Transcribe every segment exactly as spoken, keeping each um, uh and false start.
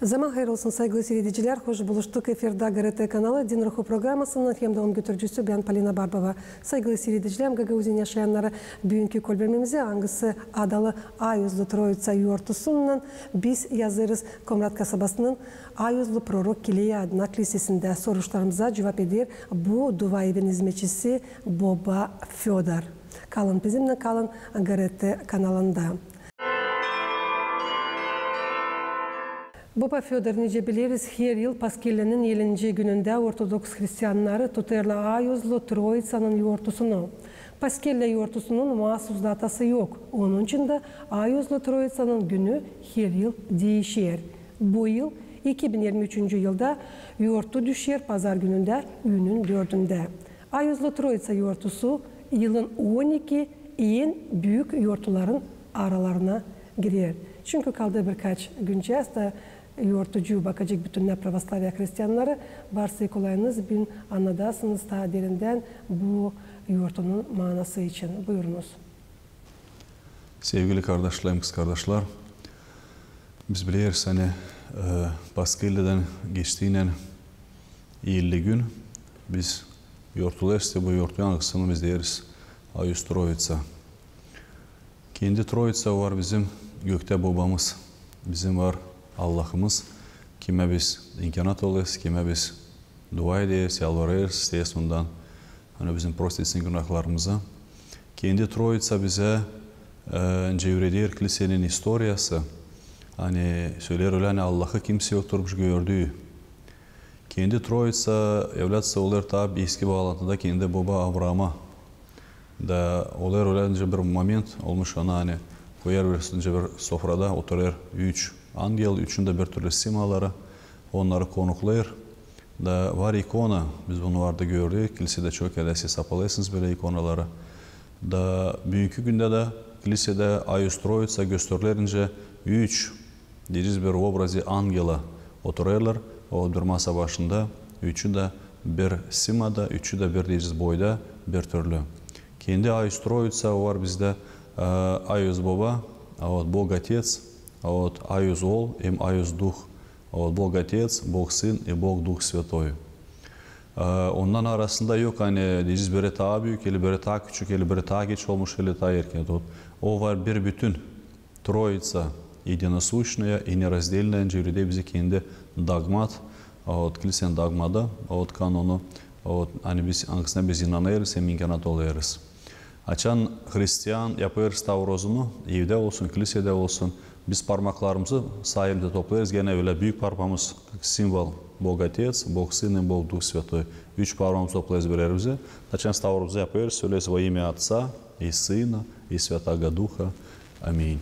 Zaman hayır olsun, saygılı siiredicilär. Hoş buluştuk. Efirdä GRT kanalı, Din Ruhu programasınnan hem dä onun götürücüsü bän, Polina Barbova. Saygılı siiredicilär, Gagauziyada yaşayannara, büünkü kolbermemizi, angısı adalı Ayuzlu Troitsa yortusunnan, biz yazêrız Komrat kasabasının Ayuzlu Prorok Kileyi adına klisesindä. Soruşlarımıza cuvap eder bu duaevin izmetçisi boba Födor. Kalın bizimnän, kalın GRT kanalında. Boba Födor, nicä bileriz, her yıl Paskellänin elinci günündä ortodoks hristiyannarı tutêrlar Ayuzlu Troitsanın yortusunu. Paskellänin yortusunun maasuz datası yok. Onun için dä Ayuzlu Troitsanın günü her yıl diişer. Bu yıl, iki bin irmi üçüncü yılda, yortu düşer pazar günündä, üünnün dördündä. Ayuzlu Troitsa yortusu yılın on iki en büük yortuların aralarına girer. Çünkü kaldı birkaç güncä, da yortucu bakacek bütünnä pravoslaviya hristiyannarı. Varsa kolayınız, büünkü annadasınız taa derindän bu yortunun maanası için. Buyurunuz. Sevgili kardaşlarım, kızkardaşlar, biz bileriz, ani, e, Paskellädän geçtiynän elli gün biz yortulêrız, bu yortu, angısını biz deeriz Ayuz Troitsa. Kendi Troitsa var bizim göktä Bobamız, bizim var Allahımız, kimä biz inkenat olêrız, kimä biz dua ederiz, yalvarêrız, isteeriz ondan, ani bizim prost etsin günahlarımızı. Kendi Troitsa bizä, e, nicä üüreder kliseynin istoriyası, ani söleer ölä, ani Allahı kimsey yokturmuş gördüü. Kendi Troitsa evlâtsa olêr taa eski baalantıda kendi boba Avraama. Da olêr ölä, nicä bir moment olmuş ona, ani koyêr bir, nicä bir sofrada oturêr üç angel, üçün dä bir türlü simaları, onnarı konuklêêr. Da var ikona, biz bunu var da gördük, kliseyä dä çok, ya da siz sapalêêrsınız bölä ikonaları. Da büünkü gündä dä kliseyä dä Ayuz Troitsa gösteriler, nicä üç, deyecez, bir obrazi angela oturêrlar o bir masa başında, üçü dä bir simada, üçü dä bir, deyecez, boyda, bir türlü. Kendi Ayuz Troitsa var bizdä, e, Ayuz Boba, a вот Bog Otets, a вот Ayuz Ool hem Ayuz Duh. A вот Bog Otets, Bog Sın hem Bog Duh Svetoi. E, onnan arasında yok, ani deyecez, biri taa büük, ili biri taa küçük, ili biri taa geç olmuş, ili taa erken. O, o var bir bütün. Троица единосущная и нераздельная, nicä üüredä bizi kendi dogmat, a вот kliseyän dogmada, a вот kanonu, a вот, ani biz, angısına biz inanêrız hem inkenat olêrız. Açan hristiyan yapêr stavrozunu, evdä olsun, kliseyä dä olsun, biz parmaklarımızı sayımda toplêêrız, genä ölä büük parmamız, simvol, Bog Otets, Bog Sın hem Bog Duh Svetoi. Üç parmamızı toplêêrız bir erimizä. Açan stavrozumuzu yapêrız, söleriz во имя Отца и Сына и Святаго Духа. Аминь.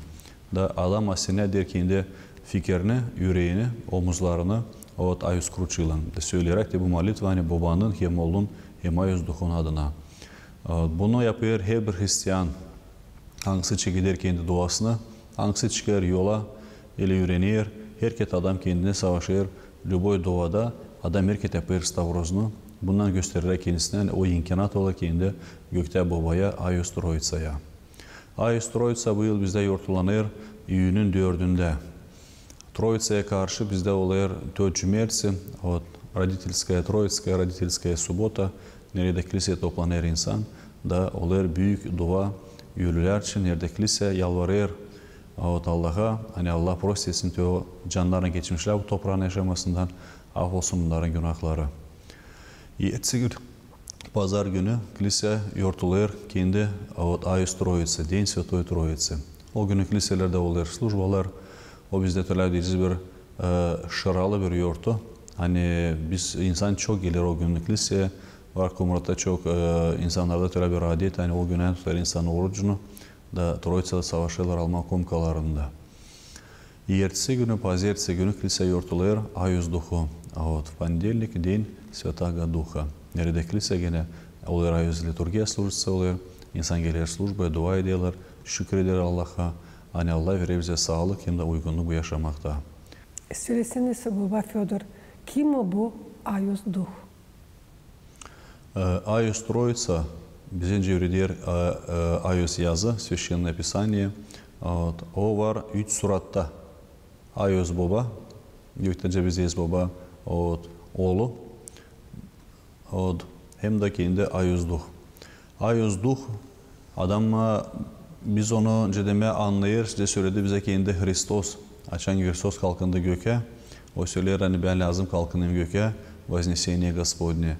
Da adam aslında der kendi fikirini, üreeni, omuzlarını, a вот Ayuz kruçuylan. Da söleyeräk te bu molitva, ani Bobanın hem Oolun hem Ayuz Duhun adına. A вот bunu yapêr herbir hristiyan, angısı çekeder kendi duasını, angısı çıkêr yola, ili üürener, herkezi adam kendinä savaşêr, любой duada adam herkezi yapêr stavrozunu, bunnan gösterer kendisini, ani o inkenat ola kendi göktä Bobaya, Ayuz Troitsaya. Ayuz Troitsa bu yıl bizdä yortulanêr üünnün dördündä. Troitsaya karşı bizdä olêr Töt Cümertsi, вот, родительская, Троицкая родительская суббота, neredä kliseyä toplanêr insan, da olêr büük dua ölülär için, neredä kliseyä yalvarêr, вот, Allaha, ani Allah prost etsin te o cannarını geçirmişlär bu topraanın yaşamasından, af olsun bunnarın günahları. Ertesi gün, pazar günü, kliseyä yortulêr kendi, вот, Ayuz Troitsa, Den Svetoi Troitsi. O günü kliseylerdä olêr službalar, o bizdä tölä deyecez bir, e, şıralı bir yortu. Ani biz, insan çok geler o günü kliseyä, var Komratta çok, e, insannarda tölä bir adet, ani o günü tutar insan orucunu, da Troitsada savaşêrlar alma komkalarını da. Ertesi günü, pazertesi günü kliseyä yortulêr Ayuz Duhu. А вот в понедельник день Святаго Духа. Neredä kliseyä genä olêr ayuz liturgiya službası olêr. İnsan geler službaya, dua ederlär, şükür eder Allaha, ani Allah verer bizä saalık hem dä uygunnuu bu yaşamakta. Söleseniz, boba Födor, kim o bu Ayuz Duh? E, Ayuz Troitsa, bizdä nicä üreder, e, e, Ayuz Yazı, Священное Писание, вот, o var üç suratta. Ayuz Boba, Göktä nicä bizdä es Boba, ot, Oolu, ot, hem dä kendi Ayoz Duh. Ayoz Duh, adam, a, biz onu, nicä demää, annêêrız, nicä söledi bizä kendi Hristos. Açan Hristos kalkındı gökä, o söleer, ani bän lääzım kalkınayım gökä, вознесение Господне.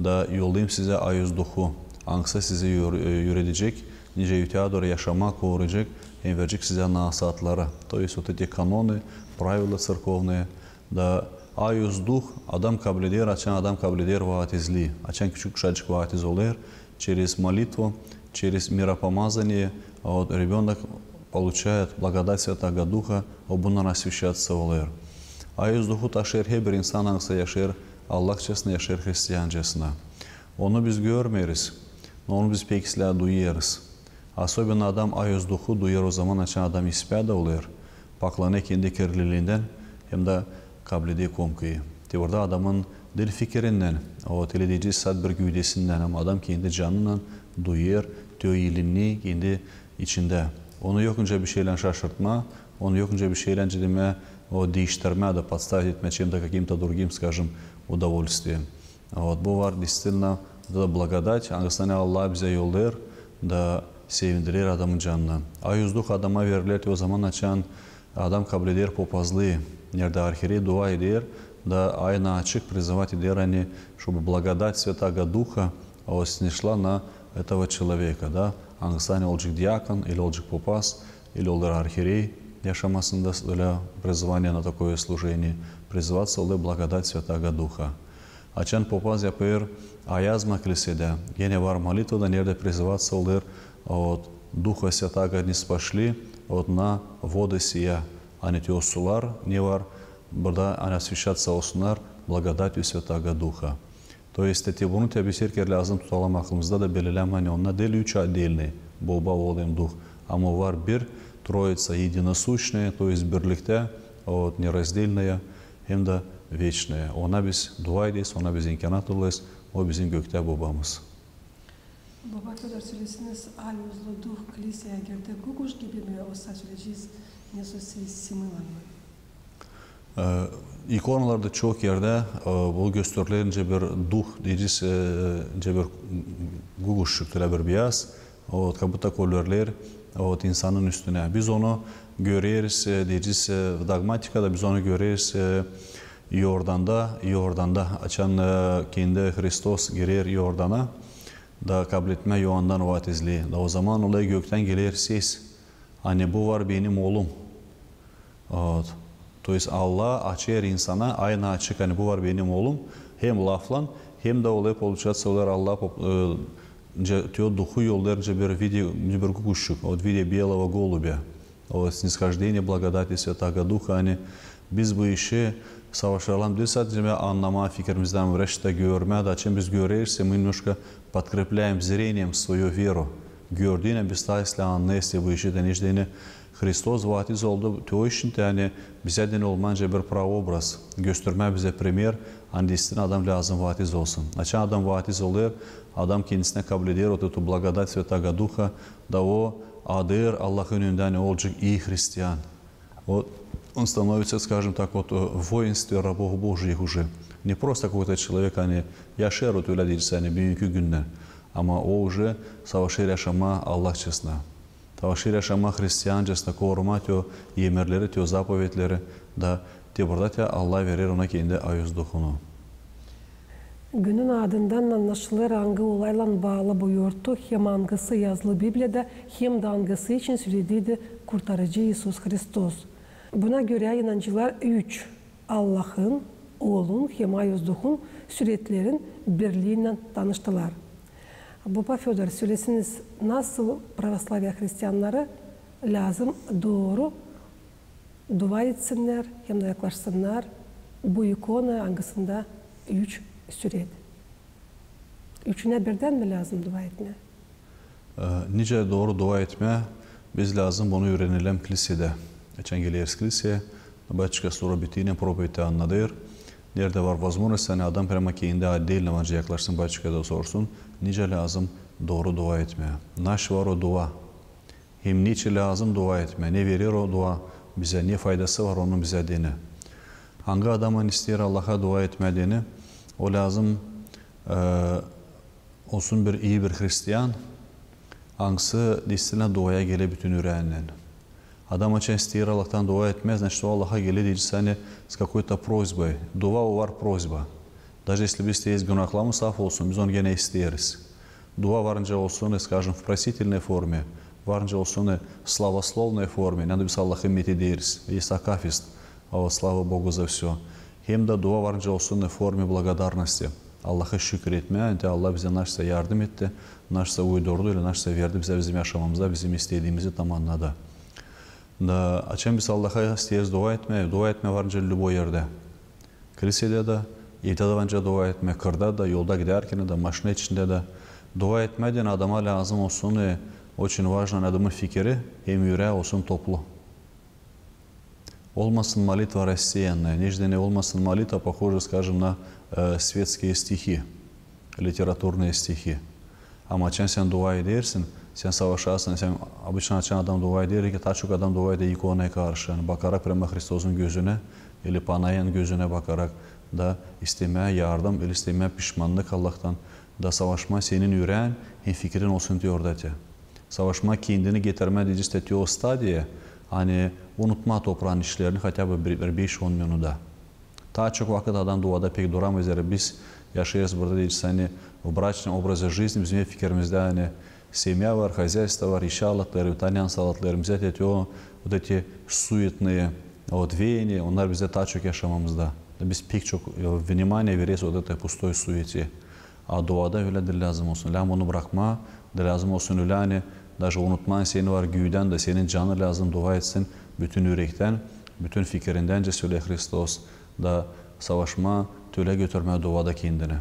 Da yollayım sizä Ayoz Duhu, angısı sizi üüre-, üüredecek, nicä öteyä dooru yaşamaa, koruyacek hem verecek sizä nasaatları. То есть вот эти каноны, правила церковные, da Ayoz Duh, adam kableder, açan adam kableder vaatizlii. Açan küçük uşacık vaatiz olêr, через молитву, через миропомазание, вот, ребёнок получает благодать Святаго Духа, o bunnan освящаться olêr. Ayoz Duhu taşıyêr herbir insan, angısı yaşêêr Allahçasına, yaşêêr hristiancasına. Onu biz görmeeriz, no onu biz pek islää duyêrız. Особенно adam Ayoz Duhu duyêr o zaman, açan adam ispää da olêr, paklanêr kendi kirliliindän hem dä kableder komkayı. Te burada adamın diil fikirindän, o, ölä deyecez, sade bir güüdesindän, ama adam kendi canınnan duyêr te o iilinni kendi içindä. Onu yok nicä bişeylän şaşırtmaa, onu yok nicä bişeylän, nicä demää, o, diiştirmää da подставить etmää чем-то, каким-то другим, скажем, удовольствием. Вот, bu var действительно, bu da благодать, angısını Allah bizä yollêêr da sevindirer adamın canını. Ayoz Duh adama veriler te o zaman, açan adam kableder popazlıı, neredä arhirey dua eder, da aynı açık призывать eder, ani чтобы благодать Святаго Духа, o, снишла на этого человека, da, angısı, ani olacek diakon ili olacek popaz, ili olêr arhirey yaşamasında, ölä призвание на такое служение, призываться olêr благодать Святаго Духа. Açan popaz yapêr ayazma klisedä, genä var молитва da, neredä призываться olêr, вот, Духа Святаго ниспошли, вот, на воды сия, ani te o sular ne var burada, ani освящаться olsunnar благодатью Святаго Духа. То есть, te bunu te biz herkerä lääzım tutalım aklımızda da, belleyäm, ani onnar diil üç отдельный, Boba, Ool hem Duh, ama var bir Троица единосущная, то есть birliktä, вот, нераздельная, hem dä вечная. Ona biz dua ederiz, ona biz inkänat alêrız, o bizim göktä Bobamız. Boba Födor, sölesin, Ayozlu Duh kliseya girdä guguş gibi mi, osa söleyecez, nesä similan mı? E, ikonalarda çok erdä, e, bu gösteriler nicä bir duh, deyecez, e, nicä bir guguşçuk, ölä bir biyaz, вот, как будто kolörleer, вот, insanın üstünä. Biz onu göreriz, e, deyecez, e, dogmatikada biz onu göreriz, e, Iordanda, Iordanda, açan, e, kendi Hristos girer Iordana, da kabletmää Ioandan vaatizlii. Da o zaman olêr göktän geler ses, ani bu var benim Oolum. Вот. То есть Allah açêr insana, aynı açık, ani bu var benim Oolum, hem laflan, hem dä olêr, получается, olêr Allah pop-, e, nicä te o Duhu yollêr nicä bir виде, nicä bir guguşçuk, вот, в виде белого голубя. O снисхождение благодати Святаго Духа, ani biz bu işi savaşalım diil sade annamaa fikirimizdän, врачта görmää, da açan biz göreriz, мы немножко подкрепляем зрением свою веру. Gördüynän biz taa islää annêêrız bu işi, deyni Hristos vaatiz oldu te o için, ani bizä deyni olmaa nicä bir прообраз, göstermää bizä primer, ani действительно adam lääzım vaatiz olsun. Açan adam vaatiz olêr, adam kendisinä kableder вот эту благодать Святаго Духа, da o adêêr Allahın önündä, ani olacek ii hristian. Вот он становится, скажем так, вот, э, в воинстве рабов Божьих уже. Не просто какой-то человек, ani yaşêêr, вот, ölä deyecez, ani büünkü gündän. Ama o уже savaşêr yaşamaa Allahçasına. Savaşêr yaşamaa hristiancasına, korumaa te o emirleri, te o zapovetleri, da te burada te Allah verer ona kendi Ayoz Duhunu. Günün adından annaşılêr, angı olaylan baalı bu yortu, hem angısı yazılı Bibliyada, hem dä angısı için sürediydi Kurtarıcı İisus Hristos. Buna görä inancılar üç, Allahın, Oolun hem Ayoz Duhun süretlerin birliinnän tanıştılar. Boba Födor, sölesiniz, nasıl pravoslaviya hristiannarı lääzım dooru dua etsinnär hem dä yaklaşsınnar bu ikona, angısında üç süret. Üçünä birdän mi lääzım dua etmää? E, nicä dooru dua etmää, biz lääzım bunu üürenelim klisedä. Açan geleriz klisedä, батюшка sora bitinä propovedi annadêr. Neredä var возможность, ani adam прямо kendi отдельно var nicä yaklaşsın, батюшкaya da sorsun, nicä lääzım dooru dua etmää. Naşı var o dua. Hem neçin lääzım dua etmää, ne verer o dua bizä, ne faydası var onun bizä deyni. Angı adam, ani isteer Allaha dua etmää deyni, o lääzım, e, olsun bir ii bir hristian, angısı действительно duaya geler bütün üreendän. Adam açan isteer Allahtan dua etmää, значит, o Allaha geler deycä, ani с какой-то просьбой. Dua o var просьба. Даже если biz isteeriz günahlarımız saf olsun, biz onu genä isteeriz. Dua var nicä olsun, скажем, в просительной форме, var nicä olsun, славословной форме, neredä biz Allahı methederiz, есть акафист, слава Богу за всё. Hem dä dua var nicä olsun, в форме благодарности. Allahı şükür etmää, ani Allah bizä naşeysa yardım etti, naşeysa uydurdu, ili naşeysa verdi bizä bizim yaşamamızda bizim istediimizi tam annadı. Da açan biz Allaha isteeriz dua etmää, dua etmää var nicä любой erdä. Klisedä dä, evdä dä var nicä dua etmää, kırda da, yolda gidärkän dä, maşina içindä dä. Dua etmää deyni adama lääzım olsun, e, очень важно, ani adamın fikiri hem ürää olsun toplu. Olmasın молитва рассеянная, nicä deyni olmasın молитва похожа, скажем, на, e, светские стихи, литературные стихи. Ama açan sän dua edersin, sän savaşarsın, sän, обычно açan adam dua eder, ki taa çok adam dua eder ikonaya karşı, ani bakarak прямо Hristosun gözünä, ili panayan gözünä bakarak, da istemää yardım, ili istemää pişmannık Allahtan, da savaşmaa senin ürään hem fikirin olsun te orada te. Savaşmaa kendini getirmää deycä te o stadiya, ani unutmaa topraanın işlerini хотя бы bir, bir beş-on minuda. Taa çok vakıt adam duada pek duramêêr. Biz yaşêêrız burada deycä, ani в брачном образе жизни, bizim fikirimizdä, ani семья var, хозяйство var, işä alatlar, evdän alatlar, bizä te o, вот эти суетные, вот, веяния, onnar bizdä taa çok yaşamamızda. Da biz pek çok, e, внимание vereriz вот этой пустой суете. A duada ölä diil lääzım olsun. Lääzım onu brakmaa, da lääzım olsun ölä, ani даже unutmaa, senin var güüdän da senin canın lääzım dua etsin bütün ürektän, bütün fikirindän dä, sölä Hristos, da savaşmaa, tölä götürmää duada kendini.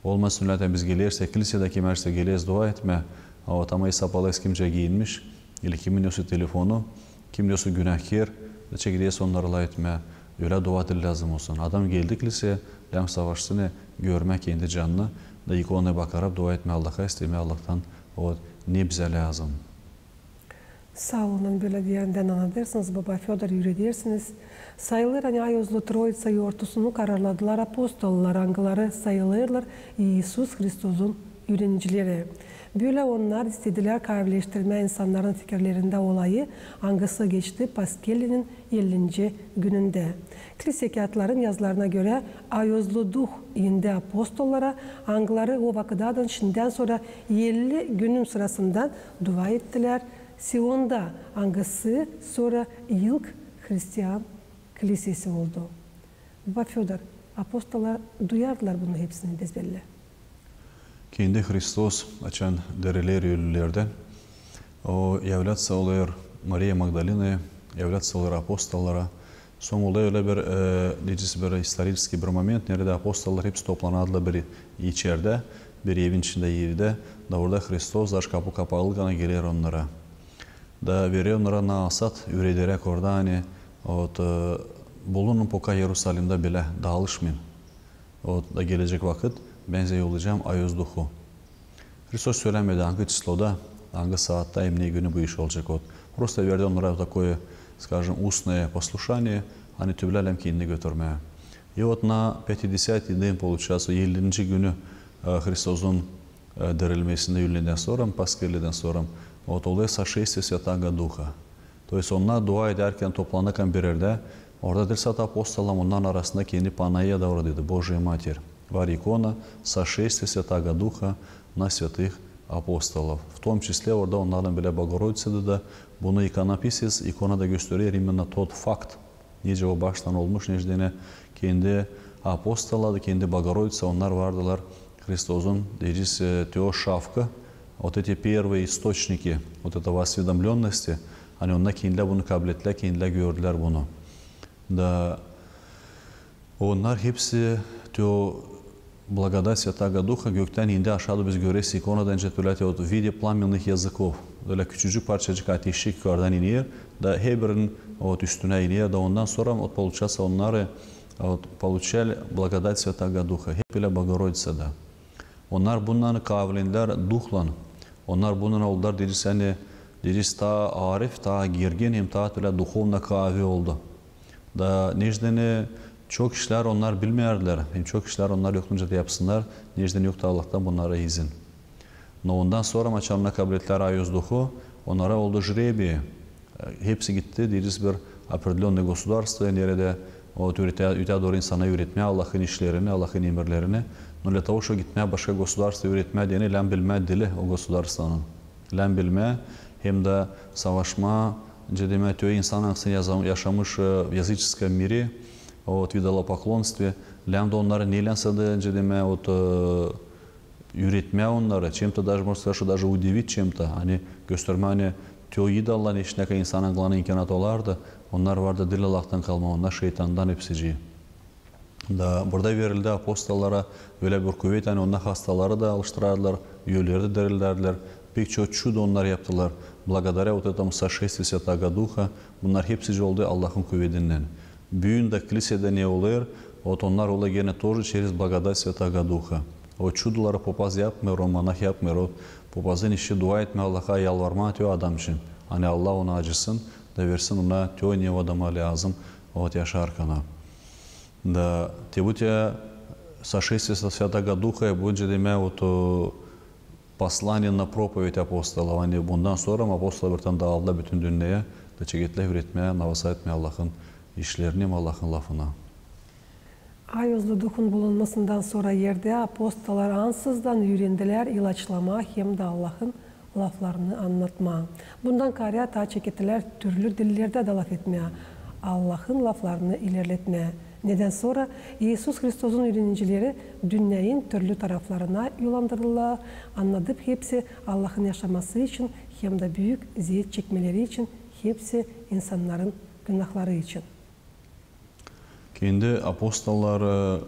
Olmasın ölä, ani biz gelersä klisedä, kim isteer geler dua etmää, a вот ama sapalıyız, kimcä giinmiş, ili kimin neysäsä telefonu, kim neysäsä günahkär, da çekileriz onnara lafetmää. Ölä dua diil lääzım olsun. Adam geldi klisedä, lääzım savaşsın, e, görmää kendi canını, da ikonaya bakarak dua etmää Allaha, istemää Allahtan, o, ne bizä lääzım. Saa olun, bölä deyändän annadêrsınız, baba Födor, üüredersiniz. Sayılêr, ani ayozlu Troitsa yortusunu kararladılar apostollar, angıları sayılêrlar İisus Hristosun üürenicileri. Bölä onnar istedilär kaavileştirmää insannarın fikirlerindä olayı, angısı geçti Paskellinin ellinci günündä. Klise kiyatların yazılarına görä, ayozlu Duh indi apostollara, angıları o vakıdadan şindän sora elli günün sırasında dua ettilär Sionda, angısı sora ilk hristian klisesi oldu. Baba Födor, apostollar duyardılar bunu hepsini, безбелли. Kendi Hristos, açan diriler ölülerdän, o являться olêr Mariya Magdalenaya, являться olêr apostollara. Soñ olêr ölä bir, e, deyecez, bir исторический bir moment, neredä apostollar hepsi toplanardılar bir içerdä, bir evin içindä, evdä, da orada Hristos, даже kapu kapalıykan, geler onnara. Da verer onnara nasat, üüreder orada, ani, вот, e, bulunun пока Erusalimdä bilä, daalışmayın. Вот, da gelecek vakıt bän sizä yollayacam ayoz Duhu. Hristos sölämedi, angı çisloda, angı saatta, hem ne günü bu iş olacek. Вот, просто verdi onnara такое, скажем, устное послушание, ani te bilä lääzım kendini götürmää. И вот на пятидесятый день, получается, ellinci günü, e, Hristosun, e, dirilmesindä üündän sora, Paskellidän sora, вот, olêr сошествие Святаго Духа. То есть onnar dua edärkän, toplanarkan bir erdä, orada diil sade apostollar, onnarın arasında kendi Panaiya da oradaydı, Божья Матерь. Var ikona сошествие Святаго Духа на святых апостолов. В том числе orada onnarlan bilä Bogorodiţa da, bunu ikonopisец, ikona da gösterer именно тот факт, nicä o baştan olmuş, nicä deyni kendi apostollar da, kendi Bogorodiţa, onnar vardılar Hristosun, deyecez, e, te o şafkı, вот эти первые источники вот этого осведомлённости, ani onnar kendilär bunu kablettilär, kendilär gördülär bunu. Da onnar hepsi te o благодать Святаго Духа göktän indi aşadı, biz göreriz ikonadan, nicä te ölä te вот в виде пламенных языков. Ölä küçücük parçacık ateşçik yukardan iner, da herbirinin вот üstünä iner, da ondan sora вот получается onnarı вот получали благодать Святаго Духа, hep ölä Bogorodiţadan. Onnar bunnan kaavlendilär Duhlan. Onnar bunnan oldular, deyecez, ani, deyecez, taa arif, taa girgin, hem taa te ölä duhovno kaavi oldu. Da nicä deyni Çok işlär onnar bilmeerdilär, hem çok işlär onnar yoktu nicä dä yapsınnar, neçin yoktu Allahtan bunnara izin. No ondan sora, açan onnar kablettilär Ayuz Duhu, onnara oldu jrebiyi. Hepsi gitti, deyecez, bir определённое государство, neredä o üretää, ötää dooru insana üüretmää Allahın işlerini, Allahın emirlerini. No для того, şo gitmää başka государство üüretmää deyni, lääzım bilmää dili o государствонун. Lääzım bilmää, hem dä savaşmaa, nicä demää, tü insan, angısı yaşamış языческом мире, вот, в идолопоклонстве, lääzım da onnarı neylän sade, nicä demää, вот, üüretmää onnarı, чем-то даже, можно сказать, что даже удивить чем-то, ani göstermää, ani tü idollar, neşinä insan angılarına imkanat olardı, onnar vardı diil Allahtan kalma, onnar şeytandan hepsicii. Da burada verildi apostollara ölä bir kuvet, ani onnar hastaları da alıştırardılar, ölüleri dä dirildärdilär. Pek çok çudo onnar yaptılar. Благодаря вот этому сошествию Святаго Духа, bunnar hepsicii oldu Allahın kuvedindän. Büün dä klisedä ne olêr, вот onnar olêr genä тоже через благодать Святаго Духа. O çudoları popaz yapmêêr, o monah yapmêêr, o popazın işi dua etmää Allaha, yalvarmaa tü adam için. Ani Allah ona acısın da versin ona tü, ne o adama lääzım, вот, yaşarkana. Да, te bu te сошествие Святаго Духа, bu, nicä demää, вот, послание на проповедь апостолов. Ani bundan sora apostollar birtän daaldılar bütün dünneyä, da çeketlär üüretmää, navasat etmää Allahın işlerini, Allahın lafını. Ayuzlu Duhun bulunmasından sora erdä apostollar ansızdan üürendilär ilaçlamaa hem dä Allahın laflarını annatmaa. Bundan kaarä taa çeketlär türlü dillerdä dä lafetmää, Allahın laflarını ilerletmää. Nedän sora İisus Hristosun üürenicileri dünneyin türlü taraflarına yollandırıldılar, annadıp hepsi Allahın yaşaması için hem dä büük zeet çekmeleri için, hepsi insannarın günahları için. Kendi apostolları,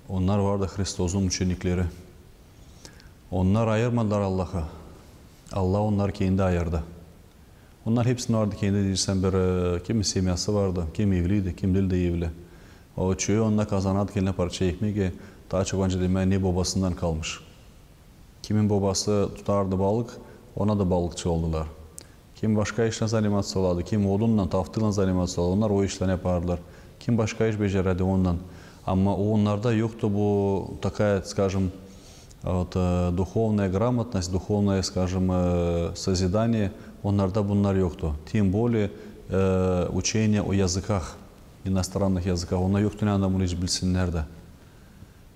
onnar vardı Hristosun muçenikleri. Onnar ayırmadılar Allahı. Allah onnarı kendi ayırdı. Onnar hepsinin vardı kendi, deyärsän, bir, e, kimi semyası vardı, kimi evliydi, kimi diildi evli. O çoyu onda kazanardı kendinä parça ekmek, e, taa çok, nicä demää, ne bobasından kalmış. Kimin bobası tutardı balık, ona da balıkçı oldular. Kim başka işlän заниматься olardı, kim odunnan, taftıylan заниматься olardı, onnar o işlän yapardılar. Kim başka iş becerärdi ondan. Ama onnarda yoktu bu такая, скажем, вот, э, духовная грамотность, духовное, скажем, э, созидание, onnarda bunnar yoktu. Тем более, э, учение о языках, иностранных языках. Onnar yoktu, ne anda bunu hiç bilsinnär dä.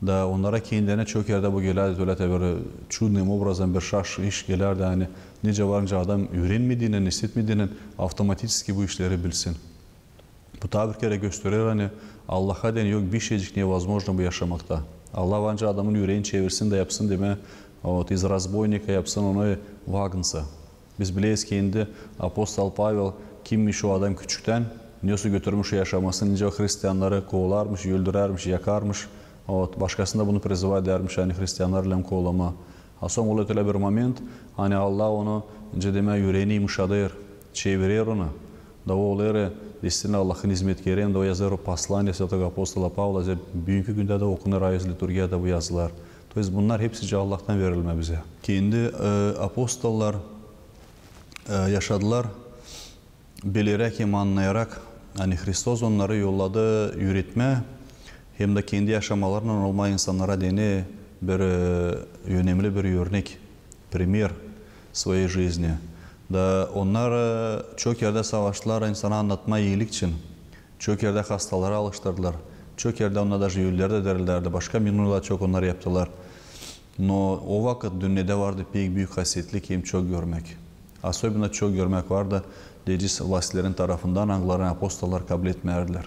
Da onnara kendilerinä çok erdä bu gelärdi, ölä te bir чудным образом, bir şaş iş gelärdi, ani nicä var, nicä adam üürenmediynän, isletmediynän, автоматически bu işleri bilsin. Bu taa bir kerä gösterer, ani Allaha deyni yok bir şeycik невозможно bu yaşamakta. Allah var, nicä adamın üreeni çevirsin da yapsın, demää, вот, из разбойника yapsın onu в агнца. Biz bileriz, kendi apostol Pavel kimmiş o adam küçüktän, nesoy götürmüş o yaşamasını, nicä o hristiannarı kovalarmış, öldürärmiş, yakarmış. Вот, başkasını da bunu призывать edärmiş, ani hristiannarı lääzım kovalamaa. A sora olêr ölä bir moment, ani Allah onu, nicä demää, üreeni yımışadêr, çevirer onu. Da o olêr, e, действительно Allahın izmetkeri, hem dä o yazêr o послание святого апостола Павла, büünkü gündä dä okunêr ayuz liturgiyada bu yazılar. То есть bunnar hepsicii Allahtan verilmä bizä. Kendi, e, apostollar, e, yaşadılar, bileräk hem annayarak, ani Hristos onnarı yolladı üüretmää, hem dä kendi yaşamalarınnan olmaa insannara deyni bir, e, önemli bir örnek, пример своей жизни. Da onnar, e, çok erdä savaştılar insana annatmaa iilik için. Çok erdä hastaları alıştırdılar. Çok erdä onnar даже ölüleri dä dirildärdi. Başka minunlar çok onnar yaptılar. No o vakıt dünnedä vardı pek büük hasetlik hem çok görmäk. Особенно çok görmäk vardı, deyecez, vlastilerin tarafından, angılarını apostollar kabletmeerdilär.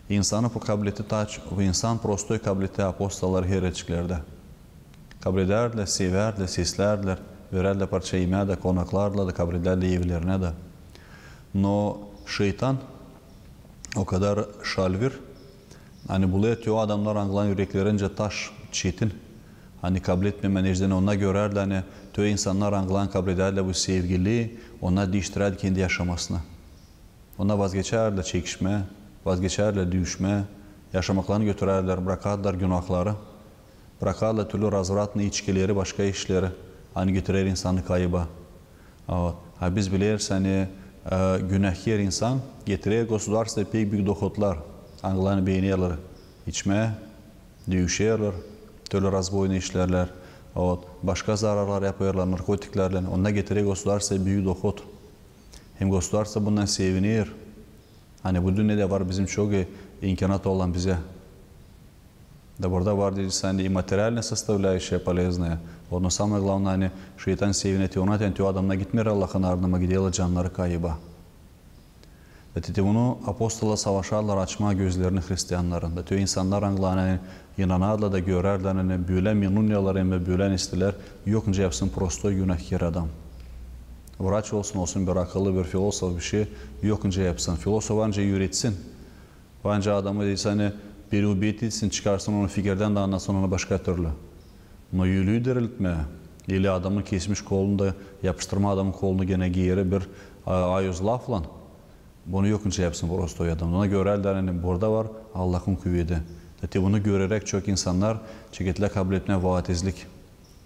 İnsanı bu kableti taç, bu insan prostoy kableti apostollar hererçiklerdä. Kabledärdilär, sevärdilär, seslärdilär, verärdilär parça imää dä, konaklardılar da, kabledärdilär evlerinä dä. No şeytan o kadar şalvir, ani bulêr tü adamnar, angıların üreklerincä taş çetin, ani kabletmemää, neçin onnar görärdilär, ani tü insannar, angıların kabledärdilär bu sevgili, onnar diiştirärdilär kendi yaşamasını. Onnar vazgeçärdilär çekişmää, vazgeçärdilär düüşmää, yaşamaklarını götürärdilär, brakardılar günahları, brakardılar türlü razvratnıy içkileri, başka işleri, ani getirer insanı kayıba. Вот. A biz bileriz, ani, e, günahkär insan getirer государствоя pek büük dohodlar. angılarını beenerlär içmää, düüşerlär, türlü razboyna işlerlär, вот, başka zararlar yapêrlar, narkotiklärlän. Onnar getirer gosudarstvoya büük dohod. Hem gosudarstvo bundan seviner. Ani bu dünnedä var bizim çok, e, imkanat olan bizä. Da burada var, deyecez, ani и материальная составляющая полезная. Но самое главное, ani şeytan seviner te ona, te o adamnar gitmeer Allahın ardına, ama giderlär cannarı kayıba. Da te bunu apostollar savaşarlar açmaa gözlerini hristiannarın. Da te o insannar, angılar, ani inanardılar da görärdilär, ani bölä minunyalar hem bölä istilär yok nicä yapsın prostoy günahkär adam. Vraç olsun, olsun bir akıllı, bir filosof, bir şey, yok nicä yapsın. Filosof ancak üüretsin. Ancak adamı, deyecez, ani переубедить etsin, çıkarsın onu fikirdän, da annatsın onu başka türlü. Но ölüyü diriltmää, ili adamın kesmiş kolunu da yapıştırmaa adamın kolunu genä geeri bir, a, ayuz laflan, bunu yok nicä yapsın prostoy adam. Ona görä dä, ani burada var Allahın kuvedi. Da te bunu göreräk çok insannar çeketlär kabletmää vaatizlik.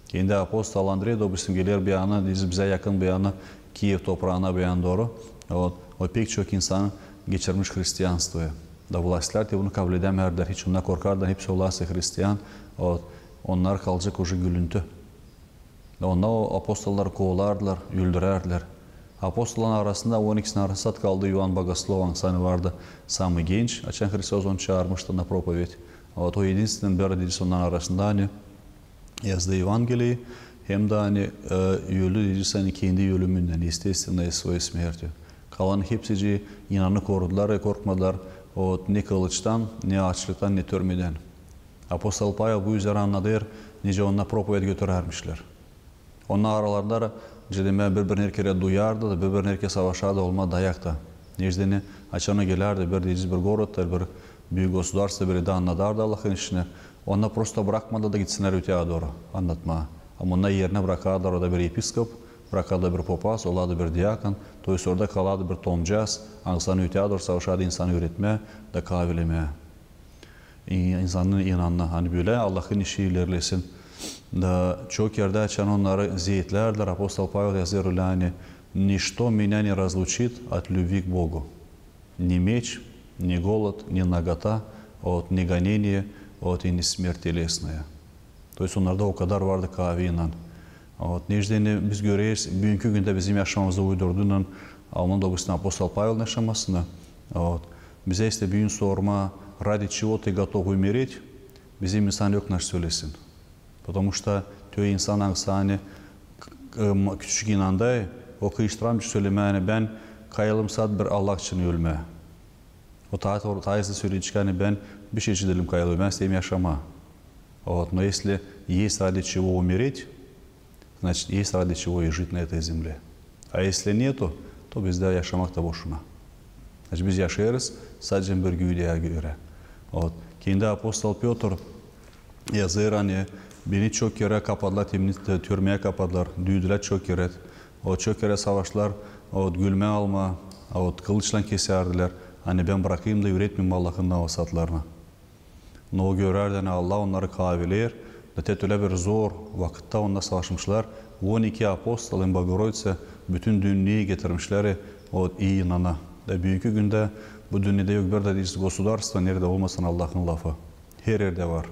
Kendi apostol Andrey, допустим, geler bir yana, deyecez, bizä yakın bir yana, Kiyev topraana bir yana dooru. Вот. O pek çok insanı geçirmiş hristianstvoya. Da vlastilär te bunu kabledämärdilär. Hiç onnar korkardılar, hepsi olası hristian. Вот. Onnar kalacek уже gülüntü. Da onnar o apostolları kovalardılar, öldürärdilär. Apostolların arasında, on ikisinin arasında kaldı İoan Bogoslov, angısı ani vardı самый genç, açan Hristos onu çaarmıştı на проповедь. Вот, o единственный bir, deyecez, onnar arasında, ani yazdı Evangeliyi, hem dä, ani, e, öldü, deyecez, ani kendi ölümündän, естественной своей смертью. Kalan hepsicii inanı korudular, e, korkmadılar, вот, ne kılıçtan, ne aaçlıktan, ne türmedän. Apostol Pavel bu üzerä annadêr, nicä onnar propoved götürärmişlär. Onnar aralarında, nicä demää, biri-birini herkerä duyardı da, biri-birini herkerä savaşardı olmaa dayakta. Neçin dä, açan o gelärdi bir, deyecez, bir gorodda, bir büük gosudarstvoda, biri dä annadardı Allahın işini, onnar prosto brakmadı da gitsinnär öteyä dooru annatmaa. Ama onnar erinä brakardılar, orada bir episkop, brakardılar bir popaz, olardı bir diakon, то есть orada kalardı bir tomcaaz, angısı ani öteyä dooru savaşardı insanı üüretmää da kaavilemää. İ-, insanın inanına, ani bölä Allahın işi ilerlesin. Da çok erdä açan onnarı zeetlärlär, apostol Pavel yazêr ölä, ani: «Ничто меня не разлучит от любви к Богу. Ни меч, ни голод, ни нагота, вот, ни гонение, вот, и ни смерть телесная». То есть onnarda o kadar vardı kaavi inan. Вот, neçin dä biz göreriz, büünkü gündä bizim yaşamamıza uydurdunan, alman, допустим, apostol Pavelin yaşamasını. Вот. Bizä ise büün sormaa: «Ради чего ты готов умереть?» Bizim insan yok naşey sölesin. Потому что te o insan, angısı ani, e, küçük inanday, o kıyıştıramêêr sölemää, ani bän kayılım sade bir Allah için ölmää. O taa, taa iyisi söleyecek, ani bän bişey için diilim kayılım, bän isteerim yaşamaa. Вот, но если есть ради чего умереть, значит, есть ради чего и жить на этой земле. А если нету, то bizdä yaşamak da boşuna. Значит, biz yaşêêrız sadecä bir güüdeyä görä. Вот. Kendi apostol Pötr yazêr, ani beni çok kerä kapadılar, temni-, türmeyä kapadılar, düüdülär çok kerä. O çok kerä savaştılar, вот, gülmää almaa, вот, kılıçlan kesärdilär. Ani bän brakayım da üüretmeyim Allahın nafsatlarına. Но o görärdi, ani Allah onnarı kaavileer, da te ölä bir zor vakıtta onnar savaşmışlar. On iki apostol hem Bogorodiţa bütün dünneyi getirmişlär, вот, ii inana. Da büünkü gündä bu dünnedä yok bir dä, deyecez, gosudarstvo, neredä olmasın Allahın lafı. Her erdä var.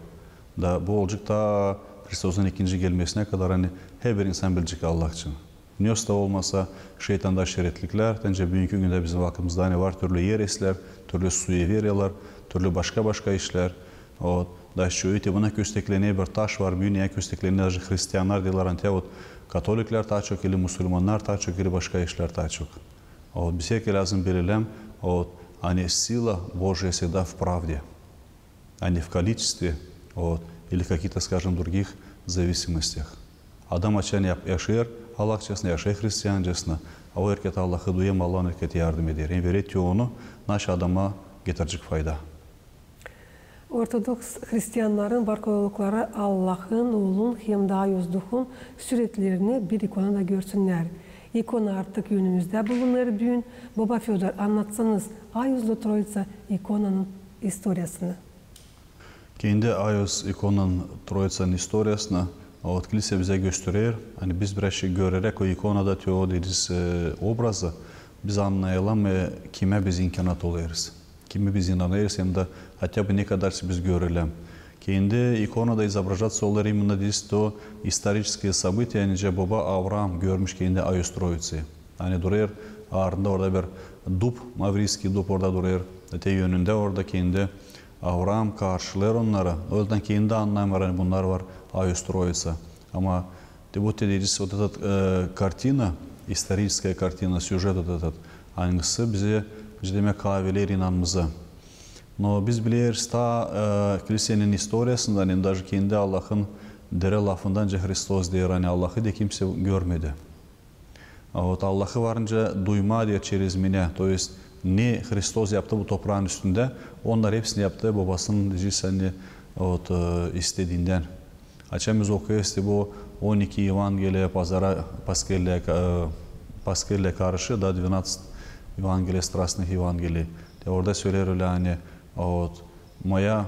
Da bu olacek taa Hristosun ikinci gelmesinä kadar, ani herbir insan bilecek Allah için. Ne osta olmasa, şeytanda şeretliklär, ancak büünkü gündä bizim vakıdımızda, ani var türlü ereslär, türlü суевериялар, türlü başka-başka işlär. Вот. Da şu iti buna kösteklenä bir taş var, büün ya kösteklenä, даже hristiannar deerlär, ani te, вот, katoliklär taa çok, ili musulmannar taa çok, ili başka işlär taa çok. Вот. Biz herkerä lääzım bilemää, вот, ani сила Божия всегда в правде, а не в количестве, вот, или каких-то, скажем, других зависимостях. Adam açan yap-, yaşêêr Allahçasına, yaşêêr hristiancasına, o herkerä Allahı duyêr, Allah ona herkerä yardım eder. Hem verer te onu, naşey adama getirecek fayda. Ortodoks hristiannarın barkolukları Allahın, Oolun hem Daayuz Duhun süretlerini bir ikonada görsünnär. İkona artık önümüzdä bulunêr büün. Boba Födor, annatsanız Ayuzlu Troiţa ikonanın istoriyasını. Kendi Ayuz ikonanın, Troiţanın istoriyasını, вот, klisä bizä gösterer, ani biz biraz şey göreräk o ikonada te o, deyecez, e, obrazı, biz annayalım, e, kimä biz inanat olêrız. Kimi biz inanêrız, hem dä хотя бы ne kadar biz görelim. Kendi ikonada izobражаться olêr именно то историческое событие, nicä boba Avraam görmüş kendi Ayos Troitsayı. Ani durêr, aarında orada bir dub, mavriskiy dub orada durêr. Öte önündä orada kendi Avraam karşılêêr onnarı. O yüzdän kendi annayamêêr, ani bunnar var Ayos Troitsa. Ama te bu te dedis, вот этот, e, kartina, историческая картина, сюжет вот этот, angısı bizi, bizi demäk, kaavelêr inanmamızı. No biz bileriz taa, e, kilisenin istoriyasından, hem dä kendi Allahın dirä lafından, nicä Hristos deer, ani Allahı da kimsä görmedi. Вот, Allahı var nicä duymaa deer через меня. То есть ne Hristos yaptı bu topraanın üstündä, onnar hepsini yaptı bobasının, deyecez, ani, вот, e, istediyindän. Açan biz okuyêrız te bu on iki Evangeliya pazara, paskelliya, e, paskelliya karşı, da двенадцать Евангелий, страстных Евангелий. Te orada söleer ölä, ani, вот, моя,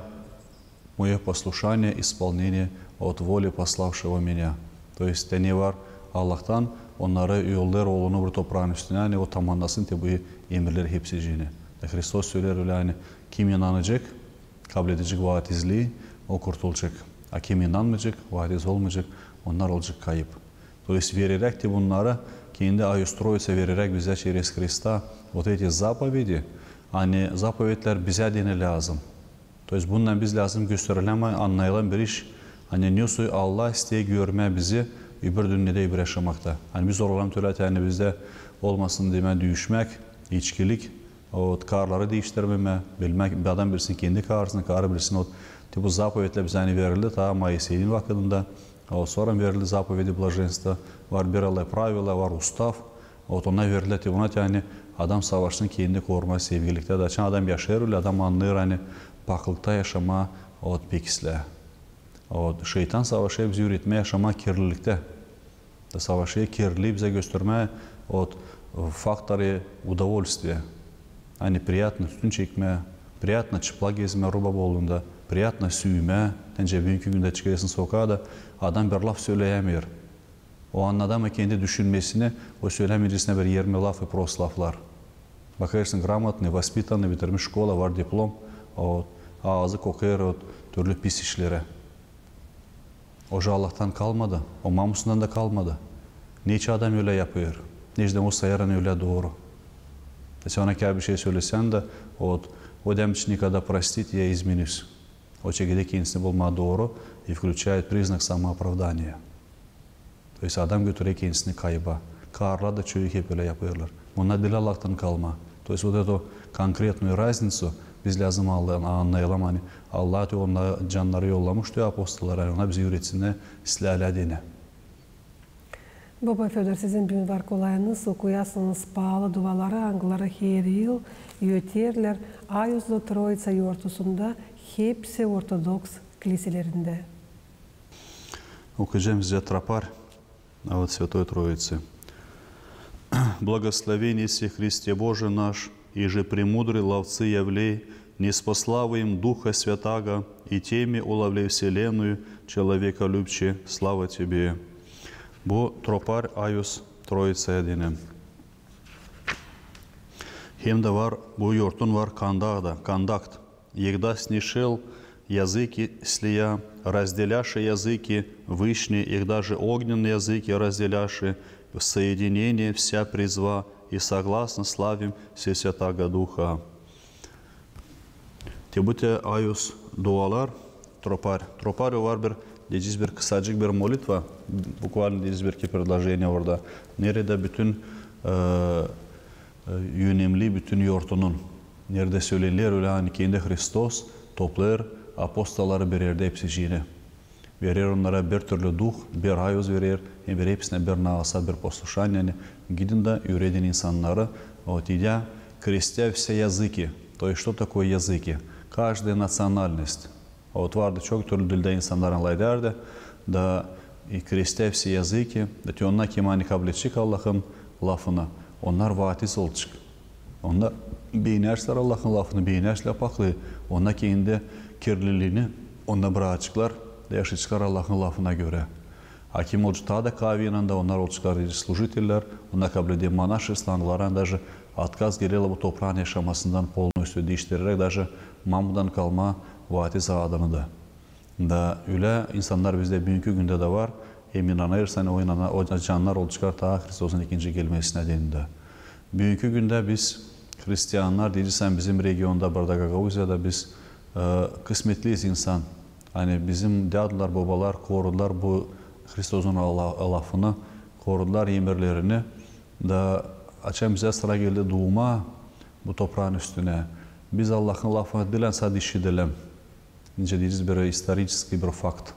моё послушание, исполнение от воли пославшего меня. То есть te ne var Allahtan, onnarı yollêêr Oolunu bu topraanın üstünä, ani o tamannasın te bu emirleri hepsicini. Da Hristos söleer ölä, ani kim inanacek, kabledecek vaadizlii, o kurtulacek. A kim inanmayacek, vaadiz olmayacek, onnar olacek kayıp. То есть vereräk te bunnarı, kendi Ayos Troitsa vereräk bizä через Hrista, вот эти заповеди, ani zapovetlär bizä deyni lääzım. То есть bunnan biz lääzım gösterelim, annayalım bir iş, ani ne soy Allah isteer görmää bizi öbür dünnedä, öbür yaşamakta. Ani biz oralam tölä, ani bizdä olmasın demää düüşmäk, içkilik, вот, karları diiştirmemää, bilmäk, bir adam bilsin kendi karısını, karı bilsin, вот, te bu zapovetlär bizä ani verildi taa Moiseyin vakıdında, вот, sora verildi заповеди блаженства, var bir alay pravila, var ustav, вот, onnar verildi te ona, ani adam savaşsın kendi korumaa sevgiliktä. Da açan adam yaşêêr ölä, adam annêêr, ani paklıkta yaşamaa, вот, pek islää. Вот, şeytan savaşêr bizi üüretmää yaşamaa kirliliktä. Da savaşêr kirliliin bizä göstermää, вот, в факторе удовольствия. Ani приятно tütün çekmää, приятно çıplak gezmää ruba bollunda, приятно süymää. Nicä büünkü gündä çıkêrsın sokaa da, adam bir laf söleyämeer. O annadı mı kendi düşünmesini, o sölemää birisinä bir irmi laf, prost laflar. Bakêrsın, грамотный, воспитанный, bitirmiş şkola, var diplom, вот, aazı kokêr, вот, türlü pis işlerä. O nicä Allahtan kalmadı, o mamusundan da kalmadı. Neçin adam ölä yapêr? Neçin o sayêr, ani ölä dooru? Te sän ona bir şey sölesän dä, вот, o deer, никогда простит, я извинюсь. O çekeder kendisini bulmaa dooru и включает признак самооправдания. То есть adam götürer kendisini kayba. Karılar da çoyu hep ölä yapêrlar. Bunnar diil Allahtan kalma. То есть вот эту конкретную разницу biz lääzım anlay-, annayalım, ani Allah te onnar cannarı yollamış te apostollara, ani onnar bizi üüretsinnär islää deyni. Boba Födor, sizin büün var kolayınız okuyasınız paalı duaları, angıları her yıl öterlär Ayoslu Troitsa yortusunda hepsi ortodoks kiliselerindä. Okuyacam sizä tropar, а вот Святой Троицы. Благословен еси Христе Боже наш, иже премудрый ловцы явлей, ниспослав им Духа Святаго, и теми уловлей вселенную, человеколюбче, слава Тебе. Bu tropar Ayos Troitsaya deyni. Hem dä var, bu yortun var kandakt da, kandakt. Егда снишел языки слия, разделяше языки вышние, егда же огненные языки разделяше, в соединение вся призва, и согласно славим Всесвятаго Духа. Te bu te Ayos dualar, tropar. Tropar o var bir, deyecez, bir kısacık bir molitva, буквально deyecez, bir iki предложение orada. Neredä bütün, e, e, önemli bütün yortunun. Neredä sölener ölä, ani kendi Hristos toplêêr apostolları bir erdä hepsicini. Verer onnara bir türlü duh, bir Ayos verer, hem verer hepsinä bir naasa, bir послушание, ani gidin dä üüredin insannarı, вот, идя, крестя все языки. То есть, что такое языки? Каждая национальность. Вот vardı çok türlü dildä insannar annadardı, da и крестя все языки, da te onnar, kim ani kabledecek Allahın lafını, onnar vaadiz olacek. Onnar beenärseler Allahın lafını, beenärseler paklıı, onnar kendi kirliliini onnar brakaceklar, da yaşayaceklar Allahın lafına görä. A kim olacek taa da kaaveenän dä, onnar olaceklar служителлер, onnar kableder монашество, angıları даже Otkaz gelerlär bu topraanın yaşamasından polnostyu diiştireräk, daje mamudan kalma vaatiz adını da. Da ölä insannar bizdä büünkü gündä dä var, hem inanêrsın, o inana-, o cannar olaceklar taa Hristosun ikinci gelmesinä deyni dä. Büünkü gündä biz, hristiannar, deyecän bizim regionda, burada Gagauziyada biz, e, kısmetliyiz insan. Ani bizim dädular, bobalar korudular bu Hristosun la-, lafını, korudular emirlerini. Da açan bizä sıra geldi duuma bu topraanın üstünä, biz Allahın lafını diil sade işidelim. Nicä deyeriz, bir istoriçeski bir fakt.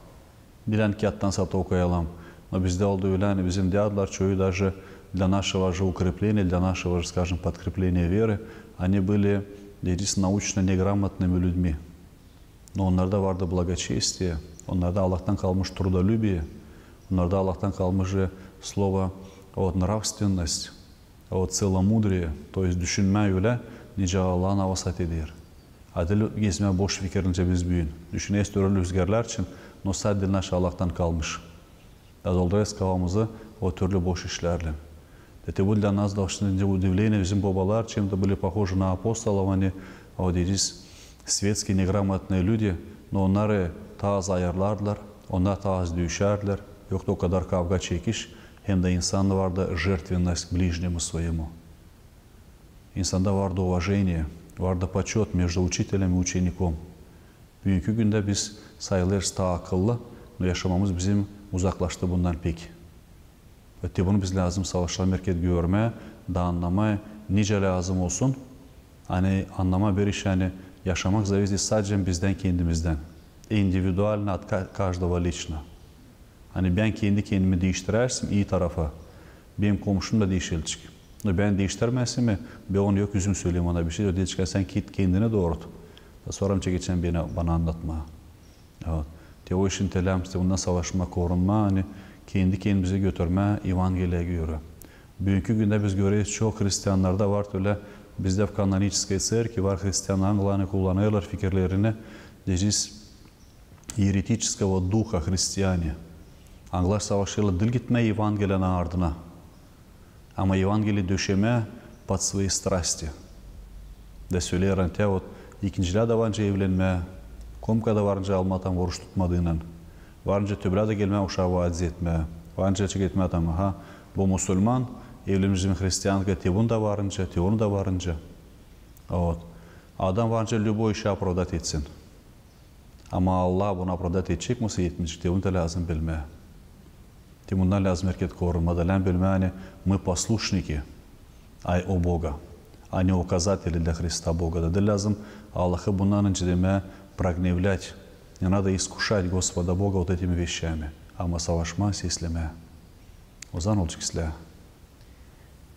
Diil kiyattan sade okuyalım. No bizdä oldu ölä, ani bizim dädular çoyu daje для нашего же укрепления, для нашего же, скажем, подкрепления веры, они были, deyeriz, научно неграмотными людьми. Но onnarda vardı благочестие, onnarda Allahtan kalmış трудолюбие, onnarda Allahtan kalmış же слово, вот, нравственность, вот, целомудрие, то есть düşünmää ölä, nicä Allahın avasat eder. A diil gezmää boş fikirlerinä biz büün. Düşüneriz, türlü üzgerlär için, no sade diil, nicä Allahtan kalmış. Da doldurêrız kafamızı o türlü boş işlärlän. Te bu для нас должно быть удивление, bizim bobalar, чем-то были похожи на апостолов, ani, o deyeriz, светские неграмотные люди, но onnarı taa az ayırlardılar, onnar taa az düüşärdilär, yoktu o kadar kavga, çekiş, hem dä insanda vardı жертвенность ближнему своему. İnsanda vardı уважение, vardı почёт между учителем и учеником. Büünkü gündä biz sayılêrız taa akıllı, no yaşamamız bizim uzaklaştı bundan pek. Te bunu biz lääzım savaşalım erkek görmää da annamaa, nicä lääzım olsun. Ani annamaa bir iş, ani yaşamak зависит sadecä bizdän kendimizdän. Индивидуально от ка-, каждого лично. Ani bän kendi kendimi diiştirärsem ii tarafa, benim komşum da diişilecek. No bän diiştirmärsäm, bän onu yok üzüm söleyim ona bişey, o deyecek, sän git kendini doorut. Da sora mı çekecän beni, bana annatmaa. Вот. Te o işin teläämsi, te bundan savaşmaa, korunmaa, ani kendi kendimizi götürmää Evangeliyaya görä. Büünkü gündä biz göreriz, çok hristiannarda var ölä, bizdä в канонической церкви var hristiannar, angılarını kullanêrlar fikirlerini, deyeriz, еретического духа христиане. Angılar savaşêrlar diil gitmää Evangeliyanın ardına, ama Evangeliyi döşemää под свои страсти. Da söleerlär, te вот, ikincilää dä var nicä evlenmää, komkada var nicä almaa tam oruç tutmadıynan, var nicä töbülää dä gelmää uşaa vaaz etmää, var nicä çeketmää tam, aha, bu musulman, evlenmiş bizim hristianka, te bunu da var nicä, te onu da var nicä. Вот. Adam var nicä любой işi оправдать etsin. Ama Allah bunu оправдать edecek mi, etmeyecek, te bunu da lääzım bilmää. Te bundan lääzım erkek korunmaa, da lääzım bilmää, ani мы послушники, а, у Бога, а не указатели для Христа Бога. Da diil lääzım Allahı bundan öncä demää прогневлять. Не надо искушать Господа Бога вот этими вещами, ama savaşmaa, seslemää. Ozaman olacek islää.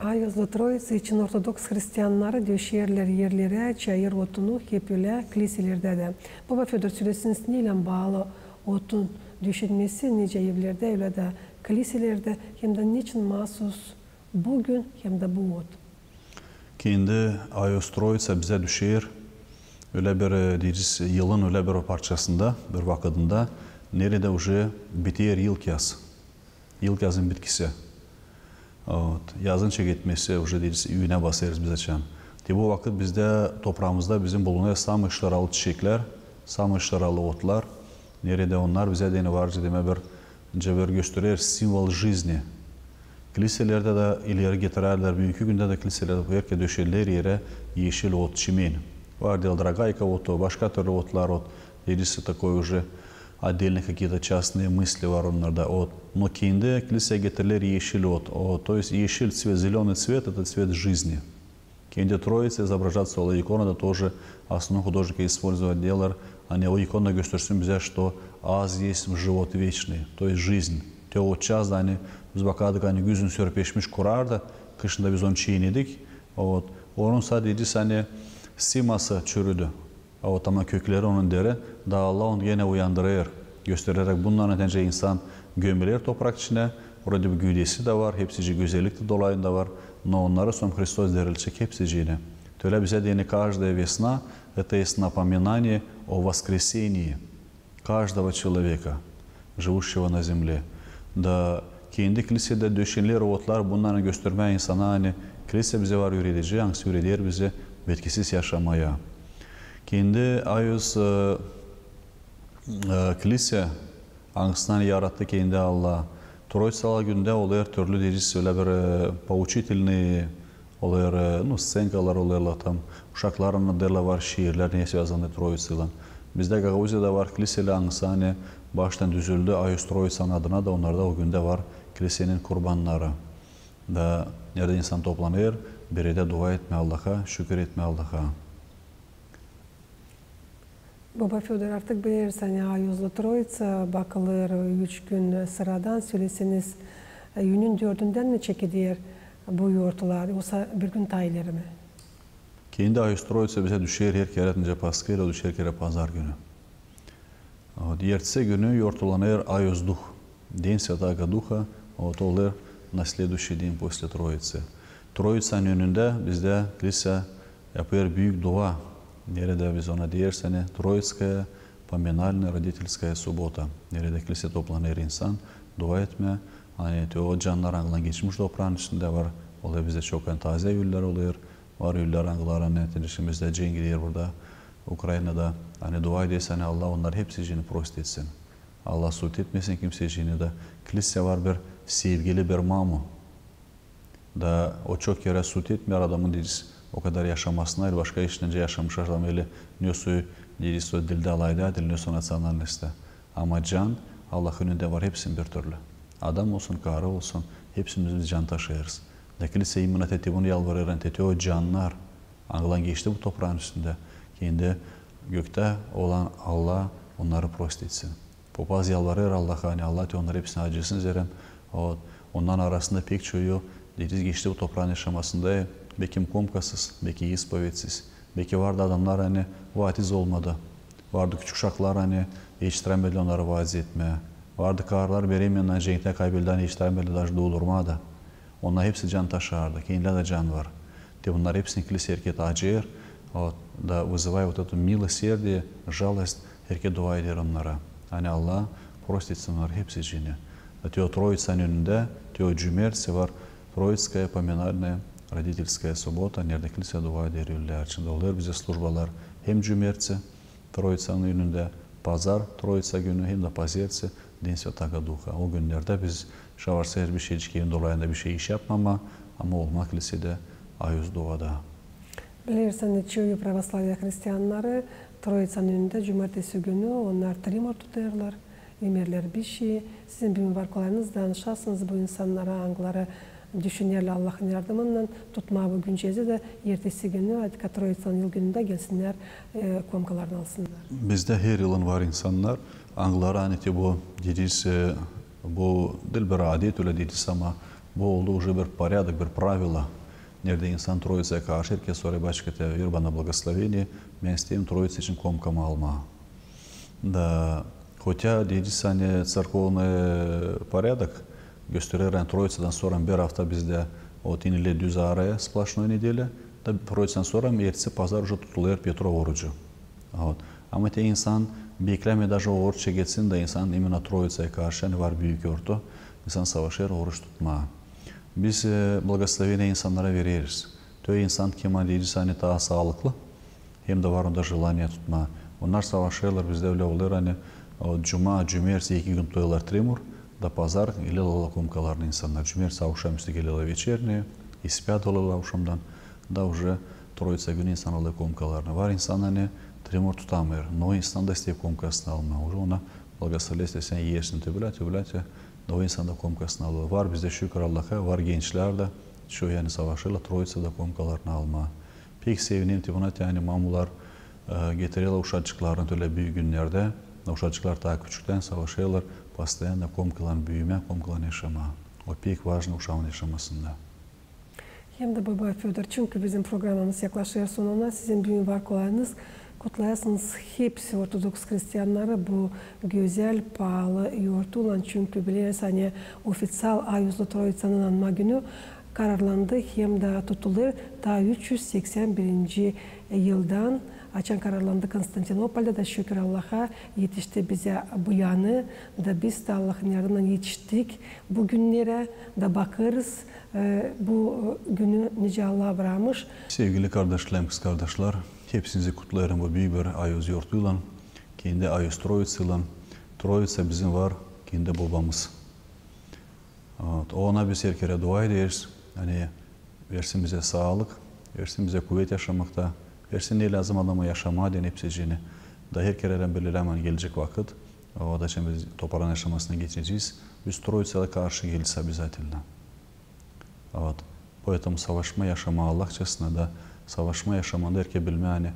Ayoz, Troitsa için ortodoks hristiannarı döşeerlär erlerä çayır otunu hep ölä kiliselerdä dä. Baba Födor, sölesin, neylän baalı otun döşenmesi nicä evlerdä, ölä dä kiliselerdä, hem dä neçin maasuz büün hem dä bu ot? Kendi Ayoz Troitsa bizä düşer ölä bir, e, deyeriz, yılın ölä bir parçasında, bir vakıdında, neredä уже biter yıl kiyası. Yıl kiyazın bitkisi. Вот. Yazın çeketmesi, уже deyeriz, üüne basêrız biz açan. Te bu vakıt bizdä, topraamızda bizim bulunêr samıı şaralı çiçeklär, samıı şaralı otlar. Neredä onnar bizä deyni var nicä demää bir, nicä bir gösterer, символ жизни. Kiliselerdä dä ileri getirärdilär, büünkü gündä dä kiliselerdä bu erkek döşerlär erä eşil ot, çimen. Var deyni dragayka otu, başka türlü otlar, ot, deyeriz, такой уже отдельные какие-то частные мысли var onnarda. Ot, no kendi kiliseya getirilär eşil ot. Ot, то есть eşil цвет, зелёный цвет, это цвет жизни. Kendi Троица изображаться ola ikonada тоже основной художники использовать deyni, ani o ikona göstersin bizä, что аз есть живот вечный, то есть жизнь. Te o otçaaz da, ani biz bakardık, ani güzün sörpeşmiş kurardı, kışın da biz onu çiinedik. Вот. Onun sade deyni, ani siması çürüdü. A вот, ama kökleri onun diri, da Allah onu genä uyandırêr, göstereräk, bundan ötecä insan gömüler toprak içinä, orada bir güvdesi dä var, hepsicii gözellik dä dolayında var, no onnarı sora Hristos dirilecek hepsiciini. Te ölä bizä deyni каждая весна, это есть напоминание о воскресении каждого человека, живущего на земле. Da kendi kilisedä döşenilär otlar, bundan göstermää insana, ani Klisä bizä var üüredici, angısı üüreder bizi bitkisiz yaşamaya. Kendi Ayuz, e, e, klisä, angısını yarattı kendi Allah. Troitsalı gündä olêr türlü, deyecez, ölä bir, e, pouçitelnıy olêr, e, nu, sţenkalar olêrlar tam. Uşaklarına derlär, var şiirlär, ne svezanı Troitsaylan. Bizdä Gagauziyada var kliselär, angısı ani baştan düzüldü Ayuz Troitsanın adına da, onnarda o gündä var klisenin kurbannarı. Da neredä insan toplanêr, bir erdä dua etmää Allaha, şükür etmää Allaha. Baba Födor, artık bileriz, ani Ayuzlu Troitsa bakılêr üç gün sıradan. Söleseniz, e, üünün dördündän mi çekeder bu yortular, osa bir gün taa ileri mi? Kendi Ayuz Troitsa bizä düşer her kerä, nicä paskıra, o düşer her kerä pazar günü. Вот, ertesi günü yortulanêr Ayuz Duh, День Святаго Духа, вот, olêr на следующий день после Троицы. Troitsanın önündä bizdä klisä yapêr büük dua. Neredä biz ona deeriz, ani Троицкая поминальная родительская суббота. Neredä klisä toplanêr insan dua etmää, ani te o cannar, angıların geçmiş topraanın üstündä var, olêr bizdä çok, ani tazä üüller olêr, var üüller, angıları, ani, te, bizdä cenkär burda, Ukrainada, ani dua ederiz, ani Allah onnarı hepsicini prost etsin. Allah sud etmesin kimsecini da. Klisä var bir sevgili bir mamu. Da o çok kerä sud etmeer adamın, deyecez, o kadar yaşamasına, ili başka işindä yaşamış adam, ili ne soy, deyecez, o dildä, alayda, ili ne soy naţionalnostta. Ama can Allahın önündä var hepsinin bir türlü. Adam olsun, karı olsun, hepsimiz biz can taşıyêrız. Da klisä imenna te, te bunu yalvarêr, ani te, te o cannar, angıları geçti bu topraanın üstündä, kendi göktä olan Allah onnarı prost etsin. Popaz yalvarêr Allaha, ani Allah te onnarı hepsini acısın, zerä, o, onnan arasında pek çoyu, deyecez, geçti bu topraanın yaşamasında, beki komkasız, beki ispovedsiz, beki vardı adamnar, ani vaatiz olmadı. Vardı küçük uşaklar, ani etiştirämedilär onnarı vaatiz etmää. Vardı karılar беременный, cenktä kaybeldi, ani etiştirämedilär daje duudurmaa da. Onnar hepsi can taşıyardı, kendilär dä can var. Te bunnar hepsini klisä herkerä acıyêr, вот, da вызывает вот это милосердие, жалость, herkerä dua eder onnara. Ani Allah prost etsin onnarı hepsicini. Da te o Troitsanın önündä, te o cumertsi var Троицкая поминальная родительская суббота, neredä klisä dua eder üüller için. Da olêr bizä službalar hem cumertsi, Troitsanın önündä, pazar, Troitsa günü, hem dä pazertsi, День Святаго Духа. O günnerdä biz şavarsa her bir şeycik evin dolayında bir şey iş yapmamaa, ama olmaa klisedä Ayuz duada. Bileriz, ani çoyu pravoslaviya hristiyannarı Troitsanın önündä cumertesi günü onnar tremor tutêrlar, imerlär bir şey. Sizin bir var kolayınız danışasınız bu insannara, angıları düşünerlär Allahın yardımınnan tutmaa bu güncezi da ertesi günü, adika Troitsanın yıl günündä gelsinnär, e, komkalarını alsınnar. Bizdä her yılın var insannar, angıları, ani te bu, deyecez, e, bu diil bir adet, ölä deyecez, ama bu oldu uje bir порядок, bir правило. Neredä insan Troitsaya karşı, herkez sorêr: baçka, te ver bana благословение, bän isteerim Troitsa için komkamı almaa. Da, хотя, deyecez, ani церковный порядок gösterer, ani Troitsadan sora bir afta bizdä o tinilä düz araya, сплошной неделя, da Troitsadan sora ertesi pazar uje tutulêr Petrov orucu. Вот. Ama te insan beklämeer daje o oruç çeketsin da insan именно Troitsaya karşı, ani var büük yortu, insan savaşêr oruç tutmaa. Biz, e, благословение insannara vereriz. Te o insan, kim, deyecez, ani taa saalıklı, hem dä var onda желание tutmaa. Onnar savaşêrlar, bizdä ölä olêr, ani, o, cuma, cumertsi iki gün tutêrlar tremor, da pazar gelerlär almaa komkalarını insannar. Cumertsi avşamüstü gelerlär вечерние, ispät alêrlar avşamdan, da uje Troitsa günü insan alêr komkalarını. Var insan, ani tremor tutamêêr, no insan da isteer komkasını almaa. Uje ona благословляет, sän iersin, te bölä, te bölä, te, da o insan da komkasını alêr. Var bizdä, şükür Allaha, var gençlär dä, çoyu, ani savaşêrlar Troitsada komkalarını almaa. Pek sevinerim, te buna, te, ani mamular, e, getirerlär uşacıklarını ölä büük günnerdä. Uşacıklar taa küçüktän savaşêrlar постоянно komkalarını büümää, komkalarını yaşamaa. O pek важно uşaanın yaşamasında. Hem dä, baba Födor, çünkü bizim programamız yaklaşêr sonuna, sizin büün var kolayınız kutlayasınız hepsi ortodoks hristiyannarı bu gözäl, paalı yortuylan, çünkü bileriz, ani ofiţial Ayuzlu Troitsanın anma günü kararlandı hem dä tutulêr taa üç üz seksän birinci yıldan, Açan kararlandı Konstantinopolda da, şükür Allaha, etişti bizä bu yanı, da biz dä Allahın yardımınnan etiştik bu günnerä, da bakêrız, e, bu, e, günü nicä Allah brakmış. Sevgili kardaşlarım, kızkardaşlar, hepsinizi kutlêêrım bu büük bir Ayoz yortuylan, kendi Ayoz Troitsaylan. Troitsa bizim var, kendi Bobamız. Вот. Ona biz her kerä dua ederiz. Ani versin bizä saalık, versin bizä kuvet yaşamakta, versin ne lääzım adama yaşamaa deyni hepsicini. Da her kerä bän belleyim, ani gelecek vakıt, o da açan biz topraan yaşamasına geçecez, biz Troitsaya karşı geleriz обязательно. Вот. Поэтому savaşmaa, yaşamaa Allahçasına da, savaşmaa, yaşamaanda her kerä bilmää, ani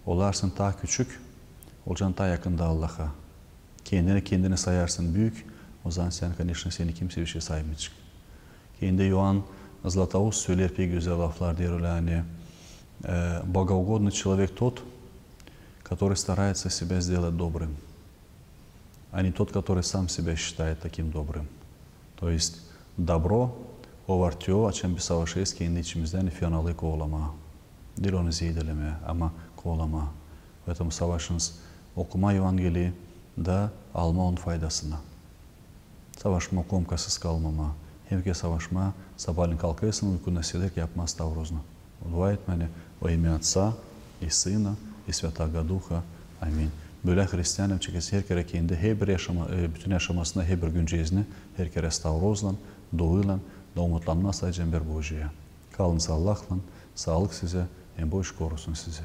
olarsın taa küçük, olacan taa yakın da Allaha. Kendini, kendini sayarsın büük, ozaman sän, конечно, seni kimsey bişey saymayacek. Kendi İoan Zlatoust söleer pek gözäl laflar, deer ölä, ani, e, «Богоугодный человек тот, который старается себя сделать добрым, а не тот, который сам себя считает таким добрым». То есть добро, o var teo, açan biz savaşêrız kendi içimizdä, ani fenalıı koolamaa. Diil onu zeedelemää, ama koolamaa. Поэтому savaşınız okumaa Evangelii da almaa onun faydasına. Savaşmaa komkasız kalmamaa. Hem kerä savaşmaa, sabaalän kalkêrsın uykundan, seläk yapmaa stavrozunu. Dua etmää во имя Отца и Сына и Святаго Духа. Аминь. Bölä hristian, çekecä her kerä kendi, herbir yaşama, e, bütün yaşamasında herbir güncezini, her kerä stavrozlan, duaylan, da umutlanmaa sadecä bir Bojiyä. Kalınız Allahlan, saalık sizä, hem Boji korusun sizi.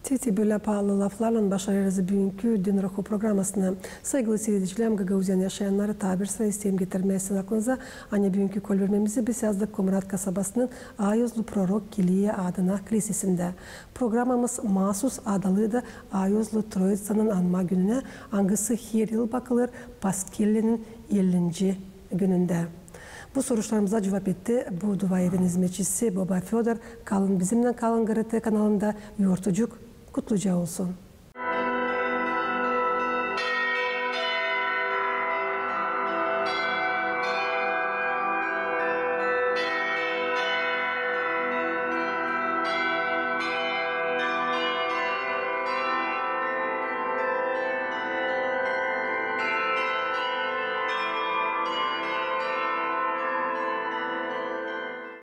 Te, te bölä paalı laflarlan başarêrız büünkü Din ruhu programasını. Saygılı siiredicilär, Gagauziyanın yaşayannarı, taa bir sıra isteerim getirmää sizin aklınıza, ani büünkü kolvermemizi biz yazdık Komrat kasabasının Ayozlu Prorok Kiliya adına kilisesindä. Programamız maasuz adalıydı Ayozlu Troitsanın anma gününä, angısı her yıl bakılêr Paskellinin ellinci günündä. Bu soruşlarımıza cuvap etti bu duaevin izmetçisi Boba Födor. Kalın bizimnän, kalın GRT kanalında. Yortucuk kutluca olsun.